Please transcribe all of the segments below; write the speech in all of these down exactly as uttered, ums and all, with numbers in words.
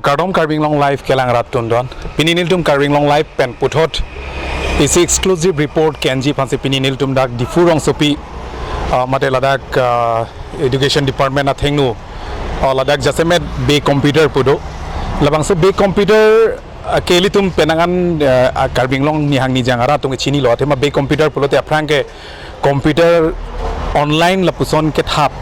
Kardom Karbi Anglong Live kelang rat tundon. Pini nelitum Karbi Anglong Live pen puthot isi exclusive report kenji aphansi pini nelitum dak Diphu rongsopi, ah, mate ladak, ah, education department athengno, ah, ladak jasemet Bey Computer pu do. Labangso Bey Computer, ah, ke ilitum penang an, ah, Karbi Anglong nihang nijang arat atum ke chinilo. Athema Bey Computer pulote aphrang ke computer online lapuson kethap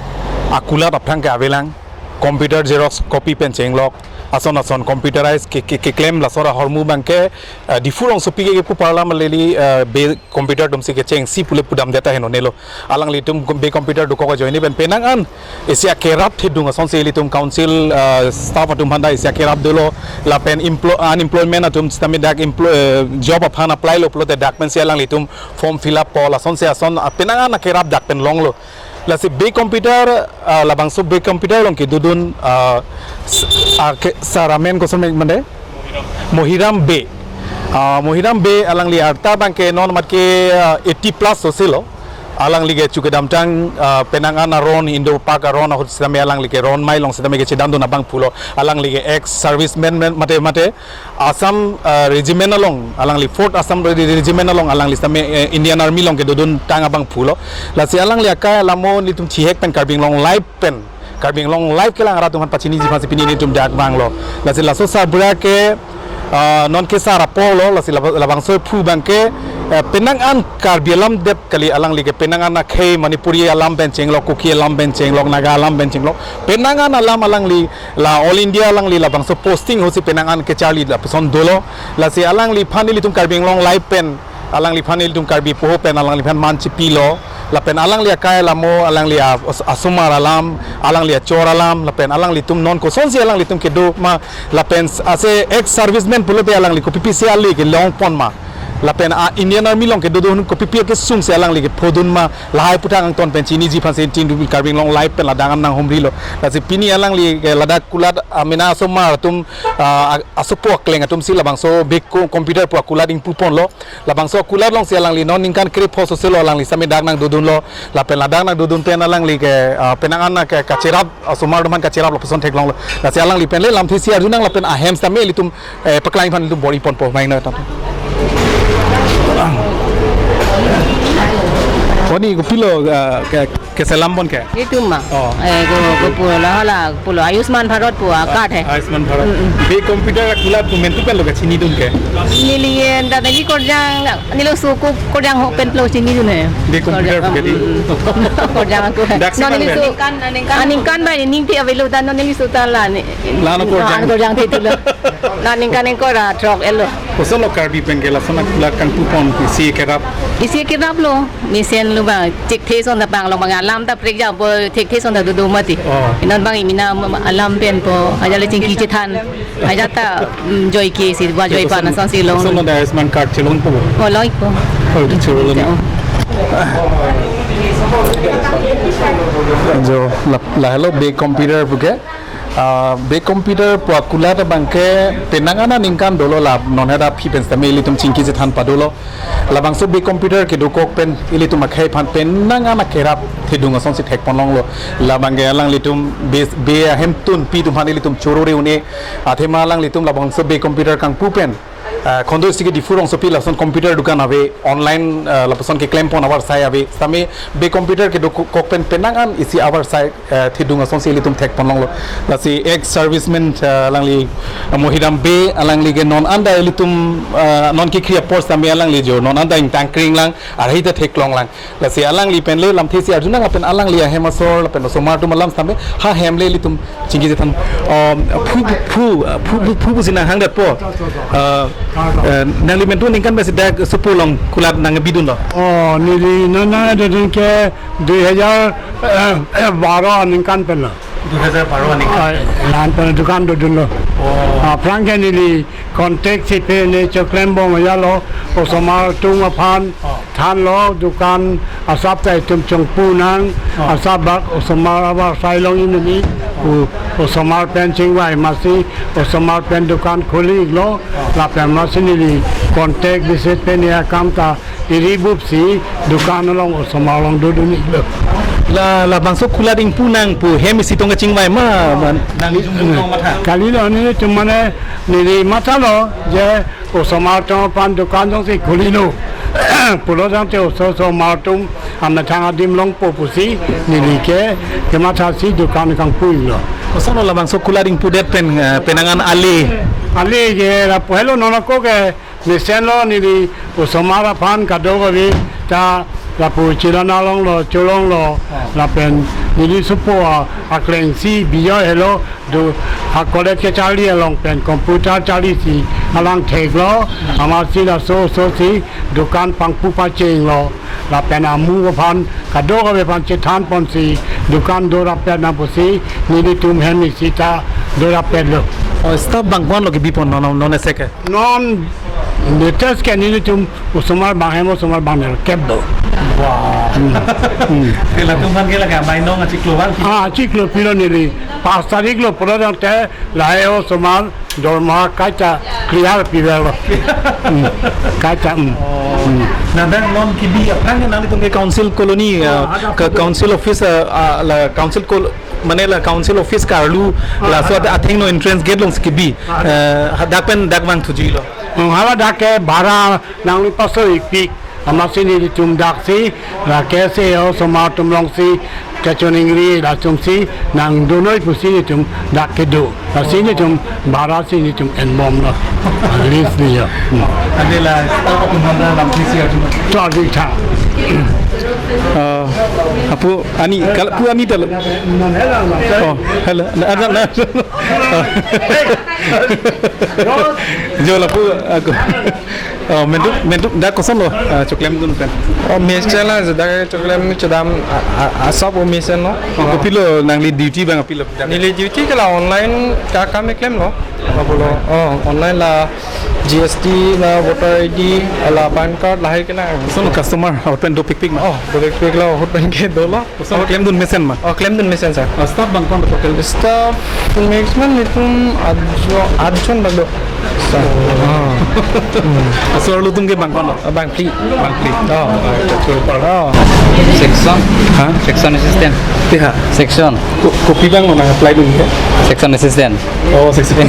akulat aphrang ke avelang. Computer xerox copy pen chenglok, ason ason computerize ke, ke, keklem laso ahormu abangke, ah, Diphu rongsopi ke kepu parlam aleli, ah, Bey Computer atumsi kechengsi pule pudamdet ahenlo nelo. Alanglitum Bey Computer dokok ajoine pen penang an isi akerap thedung asonsi ilitum council, ah, staff atum aphanta isi akerap dolo, lapen emplo-, unemployment atum sitame dak emplo-, eh, job aphan apply lo pulote dak pensi alanglitum form fill up po, lasonsi ason, ah, penang an akerap dak pen longlo. Lasi Bey Computer, ah, labangso Bey Computer along kedodun, ah, s-, ah, ke-, sar amen koson mane? Mohiram Bey. Ah, Mohiram Bey alangli arta abangke non matke, ah, eighty plus oselo. Alangli ke chu kedamtang, ah, penang an aron, Indo Pak aron ahut sitame alangli ke ron mai along sitame kechedandun abang pulo. Alangli ke ex serviceman men mate mate Assam, ah, Regiment along, alangli Fourth Assam Re-, Regiment along alangli sitame, eh, Indian Army along kedodun tang abang pulo. Lasi alangli akai alamo nelitum chihek pen Karbi Anglong Live pen, Karbi Anglong Live kelang rat atum aphan pachiniji aphansi pini nelitum dak vanglo. Lasi laso sarbura ke, ah, non ke sar apor lo, lasi laba-, labangso phu abangke, eh, penang an Karbi alam det kali, alangli ke penang an akhei Manipuri alam pen chenglok, Kuki alam pen chenglok, Naga alam pen chenglok, penang an alam alangli la All India alangli labangso posting ahutsi penang an kecharli lapuson dolo. Lasi alangliphan nelitum Karbi Anglong Live pen, alangliphan nelitum Karbi poho pen alangliphan man chipilo. Lapen alangli akai alamo, alangli a-, as-, asomar alam, alangli achor alam, lapen alanglitum non kosonsi alanglitum kedo ma, lapen s-, ase ex serviceman pulote alangli kopi pisi ali kelong pon ma, lapen a Indian Army along kedodun kopi pi kesung si alangli kephodun ma, lahai aputhak angton pen chiniji aphansi tin Karbi Anglong Live pen ladak an nanghumrilo. Lasi pini alangli ke ladak kulat amena asomar atum, ah, asopo akleng atumsi labangso Bey Co-, Computer pu akulat ingpu ponlo. Labangso akulat alongsi alangli non ningkan krepho oselo alangli sitame dak nangdodunlo. Lapen ladak nangdodun pen alangli ke, ah, penang an ke kacherap, asomar atum aphan kacherap lapuson theklonglo. Lasi alangli pen le lamthe isi arjunang lapen ahem sitame ilitum, eh, paklang aphan ilitum bor-i ponpo, main na tam. Oni kopilo, ah, ke, keselam pon ke? Itum ma. Oh. Eh, ko, ko pulo hala, pulo Ayushman Bharat pu a card hai. Ayushman Bharat. Mm, mm. Bey Computer akulat pu mentu pen lo kachinidun ke? Neli yen da neli Korjang, neli suku Korjang ho pen lo chinidun hai. Bey Computer Korjang, pu ke di? Mm, mm. Korjang aku. Daksi non bang neli ke? Su-, aningkan, aningkan. Aningkan ba ningpi avelo ta non neli su ta la ni. La no Korjang. Ah, Korjang te tu lo. La aningkan ingkoi ra throk-et lo. Kosonlo Karbi pen ke lason akulat kangpu pon isi kerap? Isi kerap lo. Mesen lo ba, chekthe ason ta panglo bang alam ta prekjang po, chekthe ason ta dodo mati. Oh. Non bang imina ma-, ma-, alam pen po, ajat le chingki chethan. Ajat ta, mm, joike si, ba joi pa na son si long. Kosonlo da Ayushman card chelongpo? Oh, longpo. Oh, chelong. Oh. Jo, la, lahelo Bey Computer pu ke. Ah, Bey Computer pu akulat abangke penang an aningkan dolo la non hera phi pen sitame ilitum chingki chethan padolo. Labangso Bey Computer kedokok pen ilitum akhei aphan penang an akerap thedung asonsi thek ponlonglo. Labangke alanglitum Bey, Bey ahemtunpi atum aphan ilitum choro re un-e. Athema alanglitum labangso Bey Computer kangpu pen, ah, khondoi isi ke Diphu rongsopi lason computer dukan ave, online, ah, lapuson keklem pon avarsai ave. Sitame Bey Computer kedokok pen penang an isi avarsai, eh, thedung asonsi ilitum thek ponlonglo. Lasi ex serviceman, eh, alangli, eh, Mohiram Bey, alangli ke non anta ilitum, eh, non kekri apor sitame alangli jo non anta ingtang kring lang, arhi ta theklong lang. Lasi alangli pen le lamthe isi arjunang lapen alangli ahem asor lapen osomar atum alam sitame ha hem le ilitum chingki chethan, um, phu, phu, phu, phu, phu, phu pusi nanghang det po. Eh, eh, nangli mentu aningkan besi dak sopo along kulat nangbidunlo? Oh, neli non nangdodun ke dui hajar, eh, eh, baro aningkan pen lo. Dui hajar baro aningkan. Ah, la-an pen dukan dodunlo. Oh. Ah, aphrang ke neli contact si pen ne choklem bom ajatlo, osomar atum aphan, oh, thanlo, dukan asap ta itum chongpu nang, oh, asap bak osomar avarsai long inuni, oh, o, osomar pen chingvai masi, osomar pen dukan khuli-iklo, oh, lapen masi neli contact visit pen ya kam ta iri bup si dukan along osomar along dodun-iklo. La, labangso kulat ingpu nangpu hem isi tong kachingvai ma, ma, nang jung jung tong matha. Kalilo nelitum mane neli mathalo je osomar atum aphan dukan jongsi khulilo pulo tangte oso osomar atum amethang adim longpo pusi neli ke kemathasi dukan kangpuilo. Kosonlo labangso kulat ingpudet pen, eh, penang an ale. Ale ke lapu helo non ako ke mesenlo neli osomar aphan kadokave ta lapu chilana longlo, cholonglo, ah, lapen neli sopo a, akleng si Bijoy helo, do a college kecharli along pen computer charlisi alang theklo, amatsi laso ososi dukan pangpu pachenglo, lapen amu aphan kadokave aphan chethan ponsi dukan dorapet nang pusi nelitum hem isi ta dorapetlo. Oh, staff bang ko-anlo kebi pon non, non, non ese ke? Non latest ke nelitum osomar bang hem osomar bang nerkep do. Wah. Hmm. Hmm. Ke latum aphan ke lake amai nong achiklo bang. Ah, achiklo pilo neli. Pas tarik lo pulo tangte lahai osomar dorma kaita clear pivelo. Hmm. Kaita, hmm. Oh. Hmm. Nang dak non kebi aphrang ke nanglitum ke council colony, ah, ah, ada ke council office, ah, ah, la council col-, mane la council office karlu, ah, laso ada athengno entrance gate alongsi kebi. Ah, ada. Eh, hadak pen dak vangthuji lo. Hmm, hala dak ke bhara nangli paso-ikpik. Amatsi nelitum daksi, la ke se osomar atum alongsi kachiningri latumsi nangdunoi pusi nelitum dak kedo. Lasi nelitum bharasi nelitum enbomlo. List ni ya. Hmm. Ante la staff atum aphan ta lam kisi atum. To adi tha. Ah, apu ani, kal-, pu ani ta lo. Oh, hello. Na, na, na. Jo lapu ako. Oh, mentu, mentu dak kosonlo, ah, choklemdun pen? Oh, mesen la, dak choklem chedam, a, a, asap o mesenlo. Oh, kopilo nangli duty bang kopilo? Neli duty ke la online ka kam klemlo. Apotlo, oh, online la G S T la voter I D la PAN card lahai ke la. Koson customer ahut pen dopikpik ma? Oh, dopikpik lo, ahut pen ke dolo. Koson klemdun mesen ma? Oh, klemdun mesen, sir. Oh, staff bang ko-an total? Staff maximum nelitum atjo-, atjon bang do. Sir. Oh. Hmm. Laso arlo atum ke bang ko-anlo? Oh, bangphli. Bangphli. Oh. Oh, choro apar. Oh. Section. Ha? Section assistant. Ti ha? Section. Ko-, kopi banglo nang apply dun ke? Section assistant. Oh, section.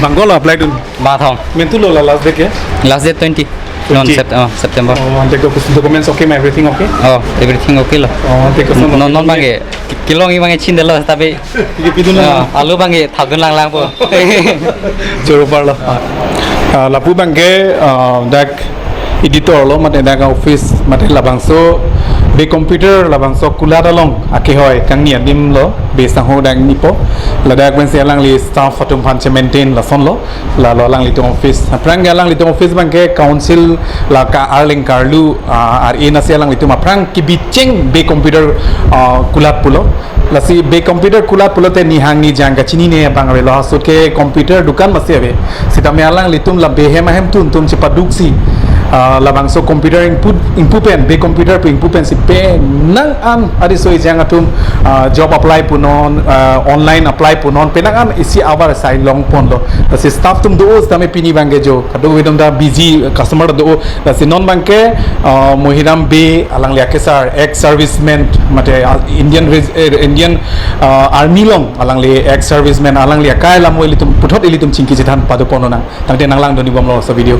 Bang ko-anlo apply dun? Bathong. Mentu lo la last date ke? Last date twenty. Non twenty. Sept-, oh, September. Oh, ante ko documents okay ma, everything okay? Oh, everything okay lo. Oh, ante ko non, non bang ke, ki-, kelongji bang ke chindelo, tapi, ke pidun lo. Oh, alu bang ke thakdun langlang po. Choro apar lo. Ah, lapu bang ke, ah, dak editor lo, mate dak office, mate labangso Bey Computer labangso kulat along akehoi kangni adim lo, Bey Sangho dak nipo. Ladak pensi alangli staff atum aphan che-maintain lasonlo. Lalo alanglitum office. Aphrang ke alanglitum office bang ke council la ka arleng karlu, ah, ar-e nasi alanglitum aphrang kebicheng Bey Computer, ah, kulat pulo. Lasi Bey Computer kulat pulote nihang nijang kachinine abang avelo, ahut ke computer dukan masi ave. Sitame alanglitum la Bey hem ahem atum atum chepaduksi, ah, labangso computer ingpu, ingpu pen, Bey Computer pu ingpu pensi penang an ariso ejang atum, ah, job apply punon, ah, online apply punon, penang an isi abar sai longponlo. Lasi staff atum do-o sitame pini bang ke jo, kadokave atum ta busy, customer do-o. Lasi non bang ke, ah, Mohiram Bey alangli akesar, ex serviceman, mate, ah, Indian res-, eh, Indian, ah, Army along alangli ex serviceman, alangli akai lam ilitum puthot ilitum chingki chethan pado ponnang. Tangte nanglangdun-i bomlo laso video.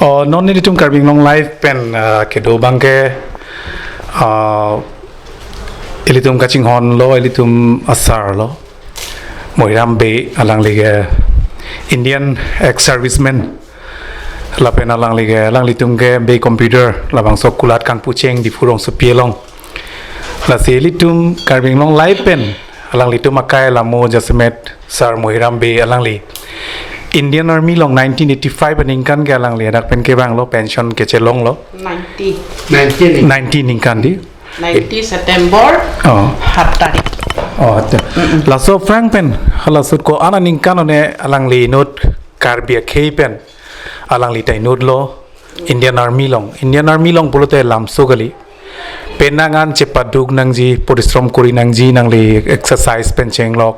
Oh, non ilitum Karbi Anglong Live pen, ah, kedo abangke, ah, ilitum kachinghonlo, ilitum asarlo. Mohiram Bey, alangli ke Indian ex-serviceman. Lapen alangli ke, alanglitum ke Bey Computer, labangso kulat kangpucheng Diphu rongsopi along. Lasi ilitum Karbi Anglong Live pen, alanglitum akai lamo jasemet Sir Mohiram Bey alangli Indian Army along nineteen eighty-five aningkan ke alangli hadak pen kevanglo, pension kechelonglo. Ninety. Nineteen. Nineteen ningkan di. Ninety September Oh. Half tarik. Oh, acha. Laso aphrang pen, halaso ko-an aningkan one alangli inut Karbi akhei pen, alangli ta inutlo Indian Army along. Indian Army along pulote lamso kali. Penang an chepaduk nangji, porishrom kori nangji, nangli exercise pen chenglok,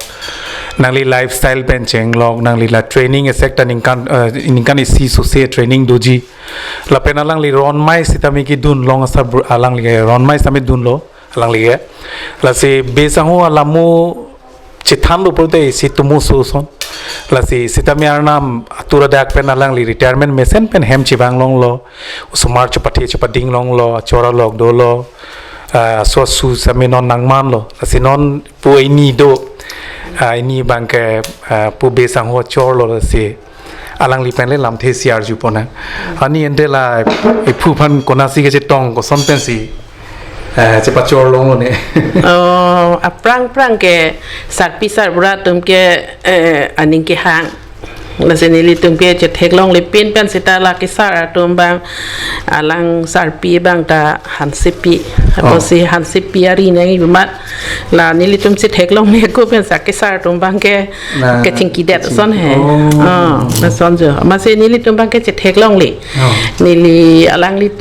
nangli lifestyle pen chenglok, nangli la training esek ta ningkan, eh, ningkan isi sose training doji. Lapen alangli ronmai sitame kedun long asar bur-, alangli ke ronmai sitame dunlo, alangli ke. Lasi Bey sangho alamo chethanlo pulote isi tumo so son. Lasi sitame arnam atur adak pen alangli retirement mesen pen hem chevanglonglo. Osomar chepathe chepading longlo, achor along dolo. Ah, so su sitame non nangmanlo. Lasi non pu ini do. Ah, ini abangke, ah, pu Bey sangho achorlo lasi. Alangli pen le lamthe isi arju ponnang. Ani ante la iphu aphan konatsi kechetong koson pensi, eh, chepachor longlo ne. Oh, aphrang aphrang ke sarpi sarbura atum ke, eh, aning kehang. Lasi nelitum ke chetheklongle pin pen seta la kesar atum abang, alang sarpi abang ta Hansepi. Oh. Apotsi Hansepi ari nangji mat. La nelitum chetheklongle ako pen sa kesar atum abangke Na, kechingkidet keching-, son he. Oh. Ah, lason jo. Amatsi nelitum abangke chetheklongle. Oh. Neli alangli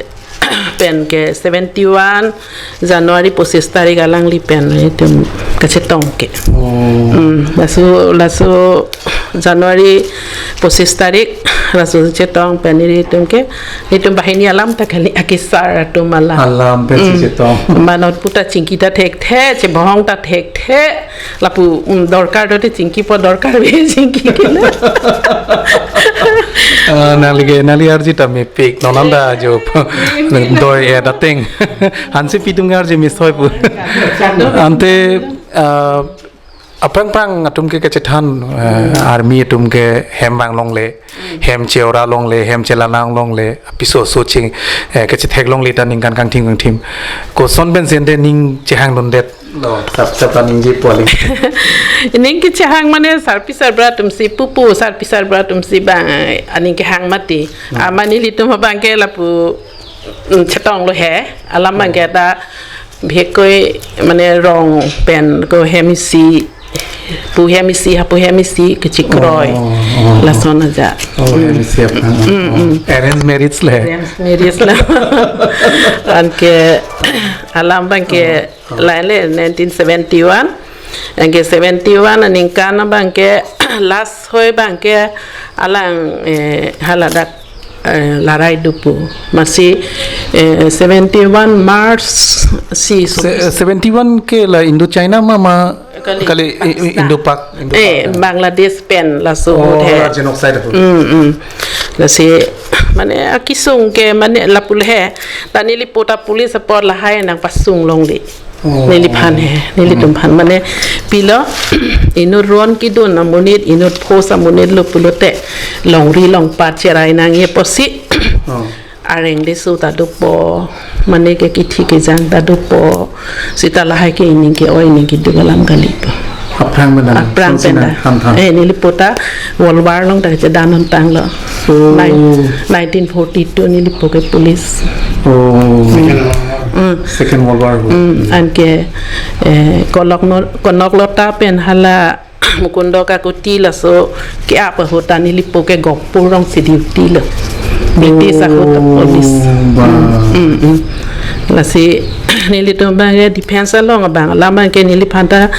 pen ke seventy-one January pochis tarik alangli pen itum kachetong ke. Oh. Hmm, laso, laso January pochis tarik, laso chetong pen nelitum ke, nelitum banghini alam ta kali, akesar atum alam. Alam pensi Hmm. chetong. Manot puta chingki ta thekthe, chebohong ta thekthe, lapu, um, dorkar dote chingkipo, dorkar ave chingki kena. Ah, nangli ke, nangli arju ta mepik, non anta jo doi-et ateng. Hansepi atum arju mesoi pu. Ante, ah, aphrang aphrang atum ke kachethan, eh, army atum ke hem vanglongle, hem che-ora longle, hem chelanang longle, apiso so ching, eh, kachetheklongle ta ningkan kangthim kangthim. Koson pensi ante ning chehangdundet lo, sap sap ta ningjepo kali. Ning kechehang mane sarpi sarbura atumsi pupu, sarpi sarbura atumsi abang, eh, aning kehang mati. Hmm. Amat nelitum abangke lapu, mm, chetonglo he, alam abangke ta bihek koi mane rong pen ko hem isi, pu hem isi, hapu hem isi, kechekroi. Oh, oh, oh. Lason aja. Oh, Hmm. hem isi apa? Hmm, Oh. hmm. Arrange marriage le. Arrange marriage le. Anke alam abangke Oh, oh. lain le nineteen seventy-one. Anke seventy-one aningkan abangke last hoi abangke alang, eh, haladak eh, larai dopo. Amatsi, eh, seventy-one March si so Se-, eh, seventy-one ke la Indo China ma, ma Kali, kali, i-, i-, Pakistan. Indo Pak, Indo Eh, Pak. Bangladesh pen laso Oh, ahut he. la genocide ahut. Mm, mm. Lasi, mane akesung ke mane lapu le he. La neli po ta police apor lahai nangpasung longle. Oh. Neliphan he, nelitum Hmm. phan. Mane pilo, inut ron kedun amonit, inut post amonit lo pulote, longri longpat cherai nangji apotsi. Oh. Areng leso ta dopo, mane ke kithi kejang ta dopo, seta lahai ke ining ke-oi ining keduk alam kalipo. Aphrang pen ta. Aphrang Sonsi pen ta. nangthan than. Eh, neli po ta World War along ta chedan nangtanglo. Oh. Nine-, nineteen forty-two neli po ke police. Oh. Hmm. Hmm. Second World War. Hmm, anke, eh, Konok no-, Konok Lota pen hala Mukundo Kakuti laso ke-ap ahut ta neli po ke Gokpur alongsi duty lo. British ahut ta Oh, police. ba. Hmm, hmm, hmm. Lasi nelitum abang ke defense along abang, alam abang ke neliphan ta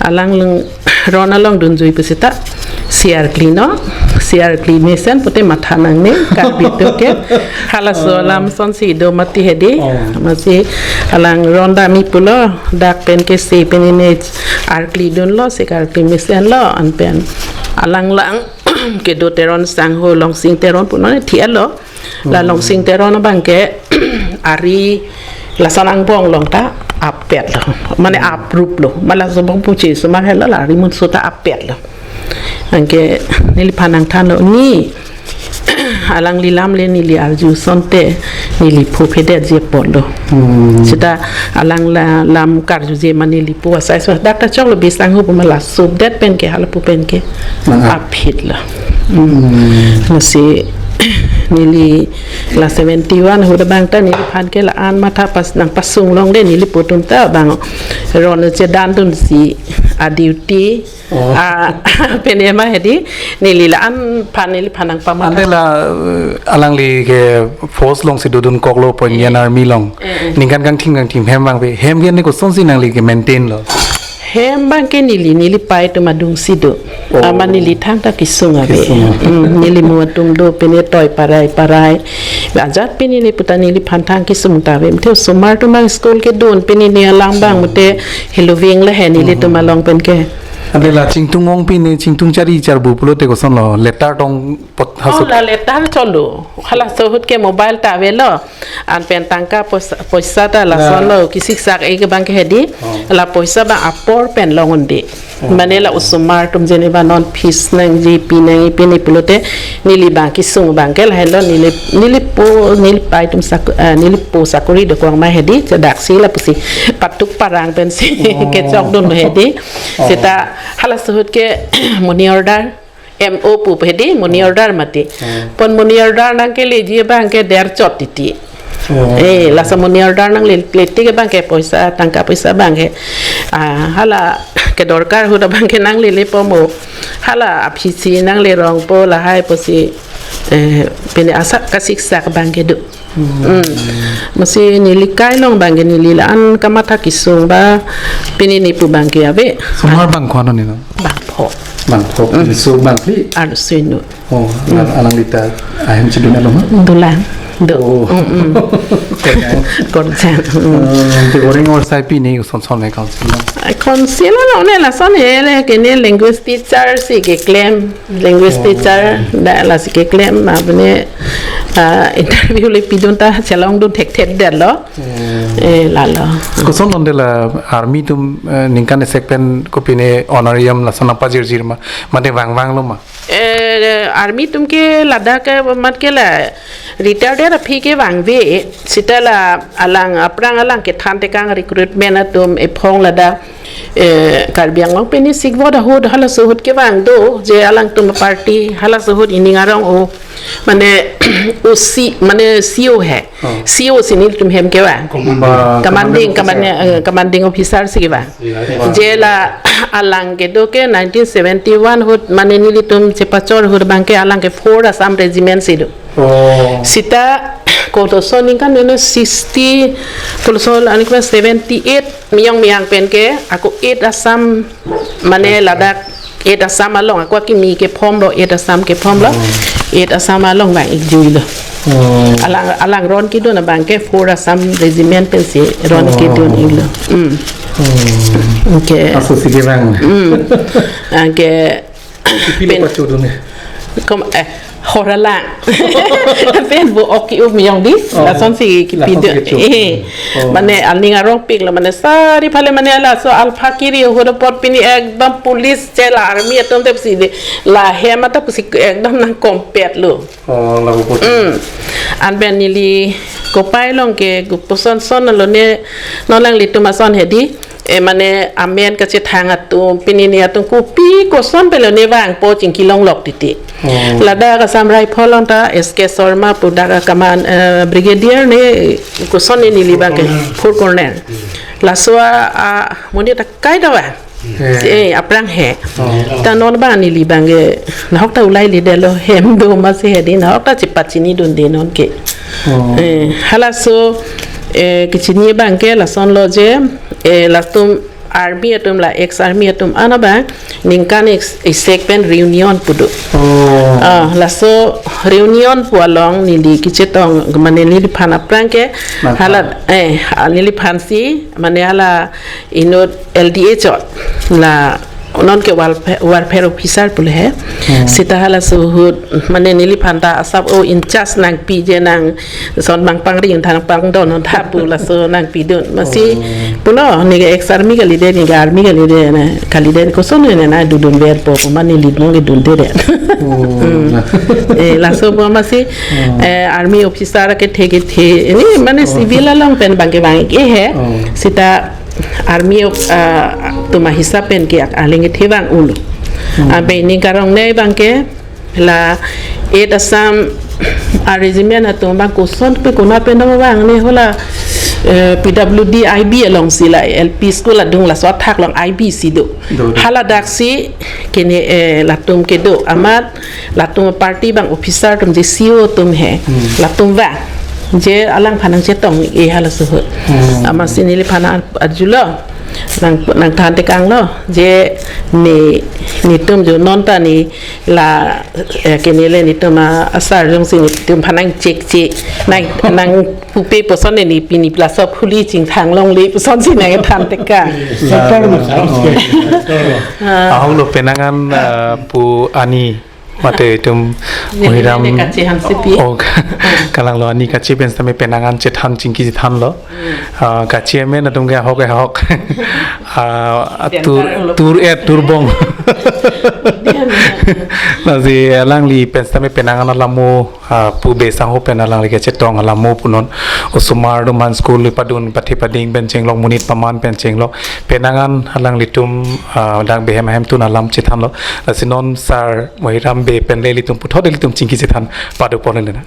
alang leng ron along dunjui pusita, siar kli no, siar kli mesen pute matha nangne, Karbi atum ke, halaso Oh. alam sonsi do mati hedi, Oh. amatsi alang ron dam-i pulo, dak pen ke se pen ine arkli dunlo, se arkli mesenlo, an pen alang lang, kedo Teron sangho Longsing Teron punon thi-etlo, La Longsing Teron abang ke ari lason angbong along ta apet lo. Mane aprup lo. Ma laso bong puche sumar helo la ari munso ta apet lo. Anke neliphan nangthanlo ni alangli lam le neli arju asonte neli pho phedet je apotlo. Hmm. Seta alang la lam karjuje ma neli pho asai so dak ta choklo bisang hu ma la subdet pen ke hala pu pen ke Nang ap- aphi lo. Hmm. Lasi neli la seventy one ahut abang ta neliphan ke la-an matha pas nangpasung longde neli pho atum ta bang ron chedan dunsi a duty. Oh. Ah, pen ema hedi neli la-an phan neliphan nangpamatha. Ante la, eh, alangli ke force alongsi dodun koklo po Indian Army along. Eh, eh. Ningkan kangthim kangthim hem abang ave. Hem ke ne kosonsi nangli ke maintain lo? Hem abang ke neli, neli pei atum adungsi do. Oh. Ama neli thangta kesung ave. Kesung. Hmm, neli mo atum do pen etoi parai parai. Ajat pen neli puta neliphan thang kesung ta ave. Mate osomar atum abang school kedun pen neli alang abang mate heloving le he nelitum along pen ke. Ante la Chingtung ong pen ne Chingtung chari charbu pulote kosonlo letter tong pot Oh, haso. La letter cholo. Halaso ahut ke mobile ta avelo. An pen tangka poisa, poisa ta lason lo kisiksak e ke abang ke hedi. Oh. La poisa abang apor pen long un-e. Oh. Mane la osomar atum jene ba non fees nangji pi nangji pi ne pulote neli abang kesung abang ke la helo neli, neli pho, neli pei atum sak-, eh, neli pho sakori dokok ma hedi chadaksi la pusi patuk parang pensi Oh. kechok dun hedi. Oh. Seta halaso ahut ke money order M O pu hedi money order mati. Hmm. Pon money order nangkeleji abang ke der chot titi. Oh. Eh, laso money order nangle, le tik abang ke poisa, tangka poisa abang ke. Ah, hala kedorkar ahut abang ke nanglele po mo. Hala aphisi nangle rong po lahai pusi, eh, pen asap kasiksak abang ke do. Hmm. Masi neli kai along abang ke neli la-an kamatha kesung ba pen ne pu abang ke ave. Osomar bang ko-an ne no? Bang pho. Bang pho. Hmm. Inut bang phli? Arloso inut. Oh, alang, alangli ta ahem chedun alo ma? Dolang. Do. Oh. Hmm, hmm. Korjang. Korjang. Hmm. Eh, te goreng or sai pi ne koson son ne council lo? Council lo ne lason he le ke ne language teacher si keklem. Language Oh. teacher da lasi keklem ma bene, ah, interview le pidun ta chelong dun thekthedetlo. Hmm. Eh, lalo. Koson onde la army atum, eh, ningkan esek pen kopine honorarium lason nangpajirjir ma, mate vangvanglo ma? Eh, army atum ke ladak ke mat ke la retired aphi ke vangve, seta la alang aphrang alang kethan tekang recruitment atum ephong ladak, eh, Karbi Anglong pen ni sikvot ahut halaso ahut kevang do, je alangtum party halaso ahut ining arong o, mane O C, mane C O he. Oh. C O si nelitum hem kevang. Commanding. Ba, Commanding, commanding officer. Commanding, eh, commanding officer si kevang. Yeah, yeah. Je la alang kedo ke nineteen seventy one ahut, mane nelitum chepachor ahut abang ke alang ke four Assam Regiment si do. Oh. Seta koloso ningkan mane sixty, koloso la aning ke seventy eight miyong miyang pen ke, ako eight Assam, mane ladak eight Assam along, ako akimi kephomlo, eight Assam kephomlo, Oh. eight Assam along vang-ikjuilo. Oh. Alang, alang ron kedun abang ke four Assam Regiment pensi ron Oh. kedun-iklo. Hmm. Oh. Okay. Laso si kevang. Hmm. Anke Pilo pen pachodun ne? Kom, eh, hor alang. Pen vo ok ki-up miyong di. Oh. Lason si kipi Lason do. si kipi. Eh. Oh. Mane aning arongpiklo, mane sari phale mane laso Alpha Kiri ahut apot pini ekdom police chela army atum tep si de. La hem ata pusi ekdom nangkompetlo. Oh, lapu pusi. Mm. Anpen neli kopai along ke kopuson son lo ne, non alanglitum ason hedi. Eh, mane amen kachethang atum, pini ne atum kopi koson pelo ne vangpo chingki longlok titi. Oh. Ladak Assam Rifle along ta S K Sharma pu dak command, eh, brigadier ne koson ne neli abang ke, Four Corner. Four Corner. Hmm. Laso a, a, monit akai ta vang. Hmm. Eh, aphrang he. Oh. Ta non abang neli abang ke, nahok ta ulai ledetlo, hem do ma si hedi, nahok ta chepachinidunde non ke. Oh. Eh, halaso, eh, kechini abang ke lason lo je, eh, latum army atum la ex army atum an abang ningkan es-, esek pen reunion pu do. Oh. Ah, laso reunion pu along neli kechetong mane neliphan aphrang ke Nangphan. hala, eh, neliphan si mane hala inut L D A chot la Non ke warfare, warfare officer pule he. Hmm. Sita halaso ahut, mane neliphan ta asap o in charge nangpi je nang son bang pangring thang pangdon tha pu laso nangpidun. Amatsi Oh. pulo, ne ke ex army kalidet, ne ke army kalidet, ne kalidet koson ne na dudunverpo, pu mane lit mong ke dunde de. Oh. Hmm. Eh, laso pu amatsi, Oh. eh, army officer kethe kethe. Ini mane Oh. civil along pen bang ke bang ke he. Oh. Sita army of, ah, atum ahisap pen ke aleng kethe bang ulo. Hmm. Abe ne karong ne bang ke la eight Assam a regiment atum bang koson pen konat pen dam bang ne hala, eh, P W D I B along si la L P school adung laso athak along I B si do. Do, do. Haladak si kene, eh, latum kedo amat latum party bang officer atum je C O atum he. Hmm. Latum bang je alangphan nangchetong-e halaso ahut. Hmm. Amatsi neliphan ar-, arjulo. Nang, nangthan tekanglo. Je ne, netum jo non ta ne la, eh, kene le netum a, asar jongsi netum aphan nangchekche. Nang, nangpupe puson ne ne pini plasop huli chingthang longle puson si nangthan tekang. Sector ma, sector. Ah. Ahok lo penang an, ah, pu ani mate itum Ne, Muhiram ne kache hansi pi. Oh, kalang lo ani kache pen sitame penang an chethan chingki chethanlo. Hmm. Ah, kache amen atum ke ahok ahok. Ah, tur, tur et tur bong. Lasi alangli pen sitame penang an alamo, ah, pu be sangho pen alangli kachetong alamo punon. Osomar atum aphan school padun pathe pading pen chenglok, monit paman pen chenglok. Penang an alanglitum, ah, dak behem ahem tun alam chethanlo. Lasi non sar Muhiram Bey pen le ilitum puthot ilitum chingki chethan pado pon le na.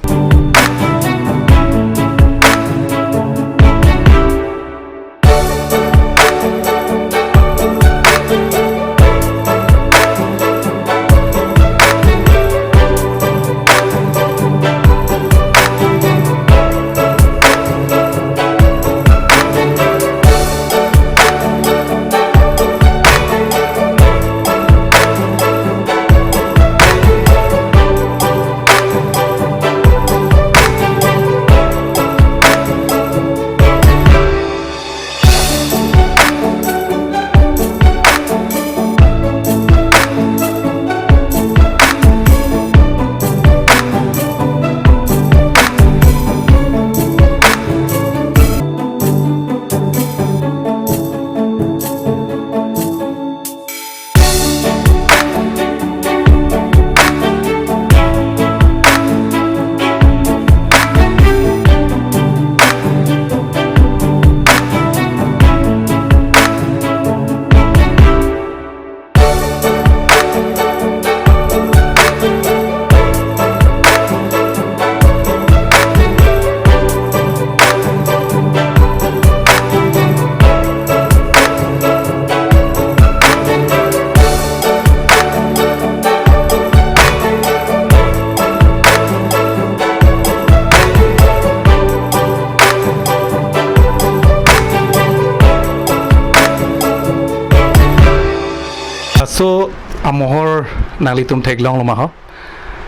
Laso amohor nanglitum theklonglo ma ho.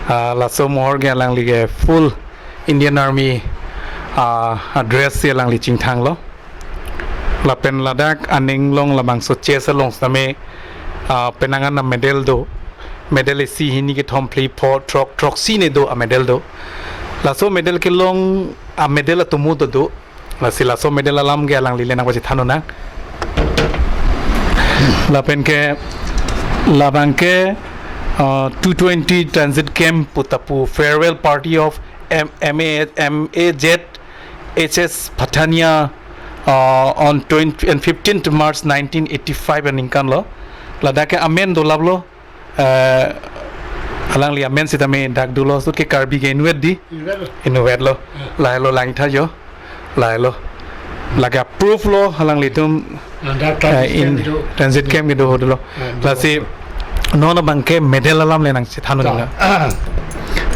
Ah, laso amohor ke alangli ke full Indian Army, ah, a-dress si alangli chingthanglo. Lapen ladak aning along labangso chest along sitame, ah, penang an amedal do. Medal isi hini kethom phli pho throk throksi ne do amedal do. Laso amedal kelong amedal atomo do do. Lasi laso amedal alam ke alangli le nangpachethan nang. Lapen ke, labang ke, uh, two twenty transit camp pu ta pu farewell party of M-, M A, M A Z H S Pathania, uh, on twenty and fifteenth March nineteen eighty-five aningkan lo. Ladak ke amen dolaplo. Eh, alangli amen sitame dak dolo, ahut ke Karbi ke inutvet di? Inutvet lo. Inutvet lo. Ah. Lahelo langtha jo. Lahelo. Lake approve lo, alanglitum, ah, dak eh, transit in camp do. Transit camp kedo ho dolo. Ah, do. Lasi non abang ke medal alam le nangchethan Ta. Nang.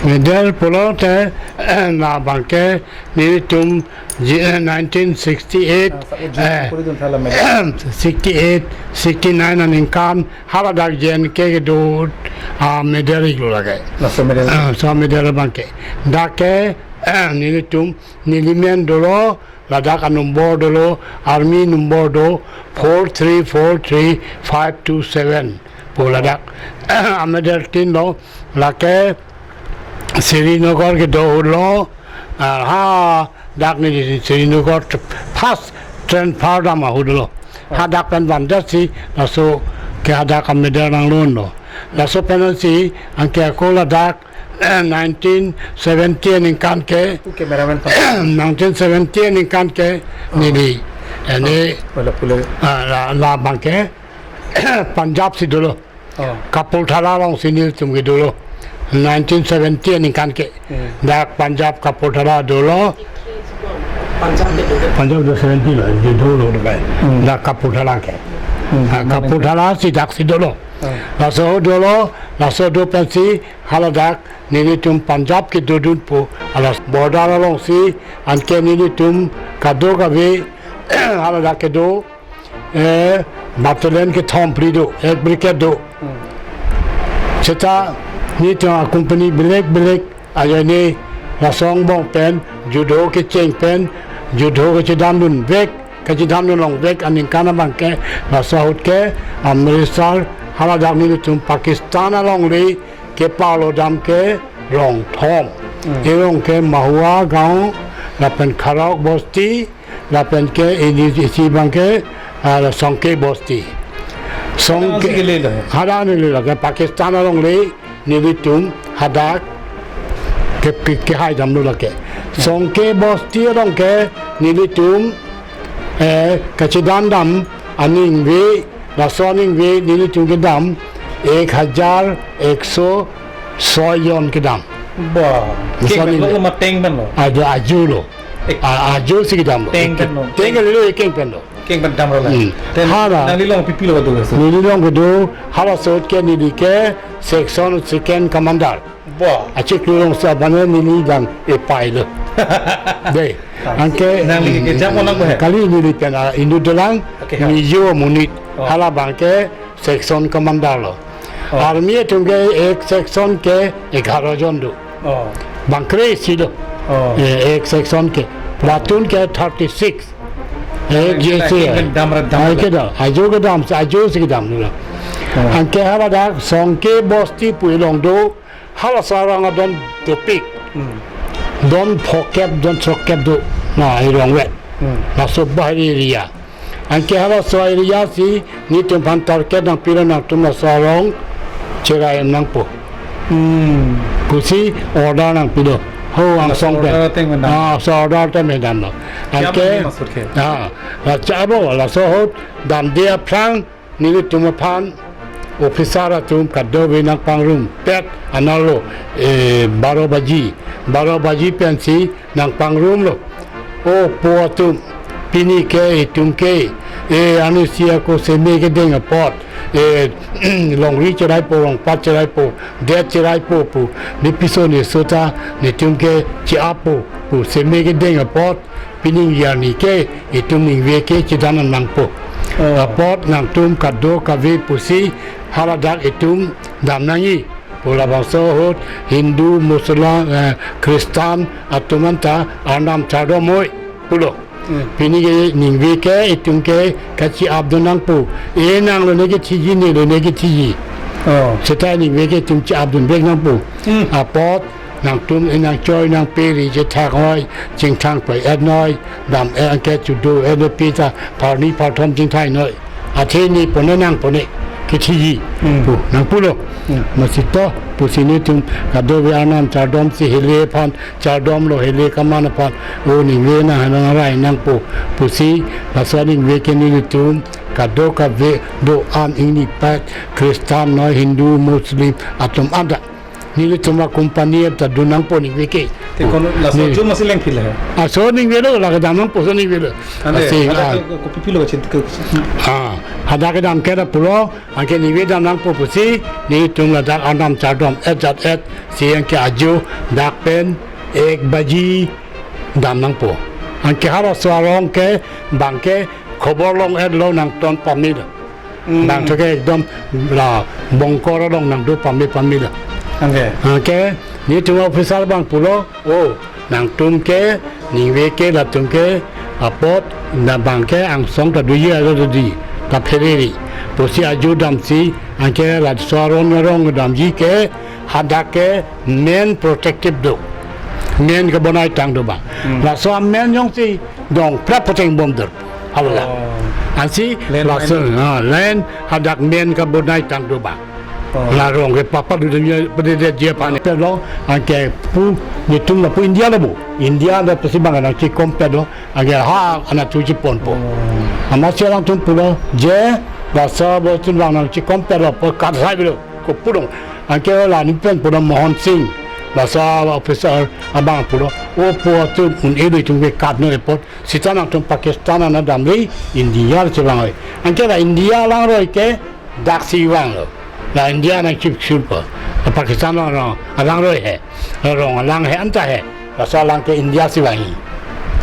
Medal pulote, eh, labang ke nelitum ji-, eh, nineteen sixty-eight, ah, sa-, eh, puri dun thala medal. Sixty-eight, sixty-nine aningkan, haladak J N K kedo, ah, medal iklo lake. Laso medal. Ah, laso medal abang ke. Dak ke, eh, nelitum, neli men dolo, ladak a-number dolo, army number do, four three four three five two seven. Pu ladak ameder tin lo, lake Srinagar kedo ahut lo, ah, hadak neli Srinagar first transfer dam ahut lo. Hadak pen vandet si, laso ke hadak ameder nanglun lo. Laso pensi, anke ako ladak, nineteen seventy aningkan ke, Pu cameraman pa. Nineteen seventy aningkan ke, neli, ini, Wala pule. ah, la, labang ke, Punjab si dolo. Oh. Kapurthala along si nelitum ke dolo. Nineteen seventy aningkan ke. Hmm. Dak Punjab Kapurthala dolo. Punjab ke dolo. Punjab do seventy lo, di dolo do bai. Hmm. Dak Kapurthala ke. Hmm. Ah, Kapurthala si dak si dolo. Hmm. Laso dolo, laso do pensi haladak nelitum Punjab kedodun pu, hala border along si anke nelitum kadokave haladak kedo, eh, battalion kethom phli do, ek brigade do. Hmm. Seta nelitum a-company belek belek ajoine laso angbong pen judo kecheng pen, judo kechedamdunvek, kachedamdun longvek aningkan abang ke, laso ahut ke Amritsar haladak nelitum Pakistan alongle keparlo dam ke rong thom. Hmm. Erong ke Mahua Gaon, lapen Kharak Bosti, lapen ke ini isi abang ke, ah, Songke Bosti. Hadak Songke, si kele lo he? Hadak neli lake Pakistan alongle nelitum hadak ke, ke, kehai damlo lake. Songke Bosti along ke nelitum, eh, kachedam dam aningve, laso aningve nelitum kedam ek hajar ekso soi jon kedam. Ba, Laso keng pen lo, aningve. Lo ma tank pen lo? Ajo, ajo lo. Ek- A, ajo si kedam lo. Tank pen lo. Tank lo, ekeng pen lo. Keng pen damra la. Hmm. Then Hala. Nangli along pi pi lo do so? Neli along kedo, halaso ahut ke neli ke section second commander. Ba. Achiklo along sa bane neli dam epai lo. Dei. Ah, anke nangli ke jam onang ko he? Kali neli pen, ah, inut dolang, Okay, ha. Mijo amonit. Oh. Halabang ke section commander lo. Oh. Army atum ke ek section ke egharo jon do. Oh. Bang kre-isi do. Oh. Eh, ek section ke. Platoon ke thirty-six. Eh, Keng jese. Keng dam ra dam Ai ra. Kedam, ajo kedam, ajo si kedam lo. Oh. Anke haladak Songke Bosti pu along do, halaso arong adon dopik. Hmm. Don phokep, don srokep do. Na, erong vet. Hmm. Laso bahari area. Anke halaso area si nelitum aphan target nangpilo, nangtum laso arong cherai nangpo. Hmm. Pusi order nangpilo. Ho Laso angsong pen. Order ateng pen dam. Ah, laso order ateng pen damlo. Kya Anke, mane maksud ke? Ah, laso abo, laso ahut damde aphrang nelitum aphan officer atum kadokave nangpangrumdet anarlo, eh, baro baji, baro baji pensi nangpangrumlo. O po atum, pini ke itum ke, eh, anisi ako seme kedeng apot, eh, longri cheraipo, longpat cheraipo, det cheraipo pu, ne piso ne sota, netum ke che-appo pu, seme kedeng apot, pining arni ke itum ningve ke chedam nangpo. Oh. Apot nangtum kadokave pusi haladak itum dam nangji pu, labangso ahut Hindu, Muslim, eh, Christian atum anta Arnam chardom noi pulo. Hmm. Pini ke ningve ke itum ke kache-apdun nangpo. E nanglo ne kethiji, nelo ne kethiji. Oh. Seta ningve ke itum che-apdunvek nangpo. Hmm. Apot nangtum, eh, nangchoi nangpiri chethak noi, chingthang pei-et noi, dam, eh, anke chudo, eh, ne pita, pharni pharthom chingthai noi. Athe ne pone nang pone, kethiji. Hmm. Pu, nangpulo. Hmm. Lasi to, pusi netum kadokave Arnam chardom si hele aphan, chardomlo hele kaman aphan, o ningve nang hanang arai nangpo, pusi, laso ningve ke nelitum kadokave do-an ingnipat, Christian noi, Hindu, Muslim atum anta. Nelitum a-company ta dun nangpo ningve ke. Te kono laso Ne- ajo masi lengphil he? Laso ningve lo, lake dam nangpo laso ningve lo. Ante, Lasi, hadak ah. ke, ko-, kopi pilo chinti ke? Ah, hadak kedam ke ta pulo, anke ningve dam nangpo pusi, nelitum ladak Arnam chardom-et jat-et, si anke ajo dak pen ek baji dam nangpo. Anke halaso arong ke bang ke khobor long-etlo, nangton pamelo. Hmm. Bang thok ke ekdom la bongkor along nangdo pame pamelo. Anke. Anke, netum officer abang pulo, o, nangtum ke, ningve ke, latum ke, apot, na bang ke, angsong ta doji alo dodi, ta phereri. Pusi ajo damsi, Anke laso aron arong damji ke hadak ke men protective do. Men kebonai tang do bang. Hmm. Laso amen jongsi dong prap poteng bom der. Hala. Oh. Ansi Land laso mine. Ah, land hadak men kebonai tang do bang. Oh. La rong ke papa du dia pada dia dia pan. Pelo anke pu netum lapu India lapu. India la pesi bang nangchikom pelo. Anke ha anat thu chiponpo. Oh. Amat si alangtum pulo je laso bo tun bang nangchikom pelo po kat sai bilo. Ko pudong. Anke la ni pen pulo Mohan Singh. Laso officer abang pulo. O po tu un edu tum ke kat noi pot. Sita nangtum Pakistan ana damri India chevang oi. Anke la India alangroi ke daksi vanglo. La India nangchip chulpo. La Pakistan alang, alangroi he. La rong alang he anta he. Laso alang ke India si vangji.